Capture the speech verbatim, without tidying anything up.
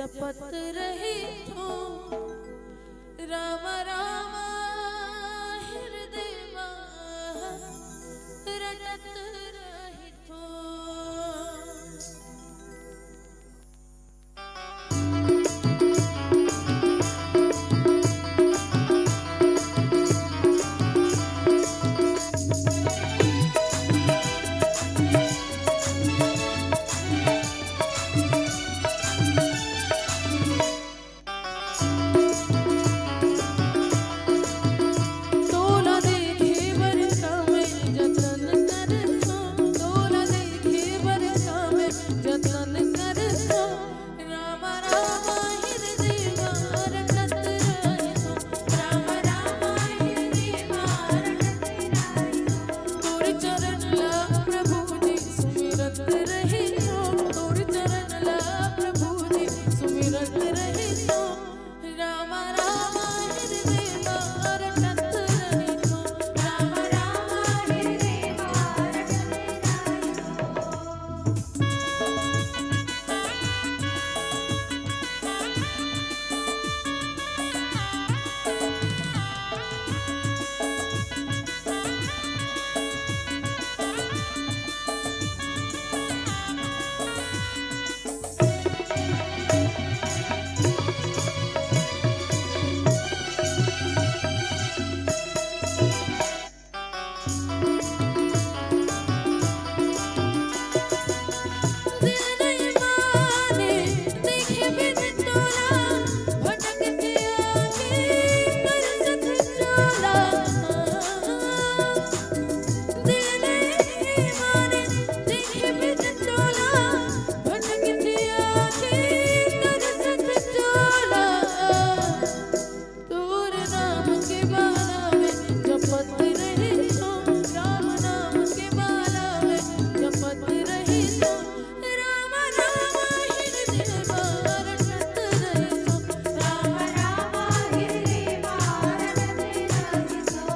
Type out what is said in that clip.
जपत रहिथों, राम राम हृदय मा रटत रहिथों। तोला देखे बर का मैं जतन करथों, तोला देखे बर का मैं जतन करथों। राम राम हृदय मा रटत रहिथों, राम राम हृदय मा रटत रहिथों। तोर चरण ला प्रभु जी सुमिरत रहिथों, तोर चरण ला प्रभु जी सुमिरत रहिथों। राम राम हृदय मा रटत रहिथों, राम राम हृदय मा रटत रहिथों। तोर नाम के माला में जपत रहिथों, राम नाम के माला में जपत रहिथों। राम राम हृदय मा रटत रहिथों, राम राम हृदय मा रटत रहिथों।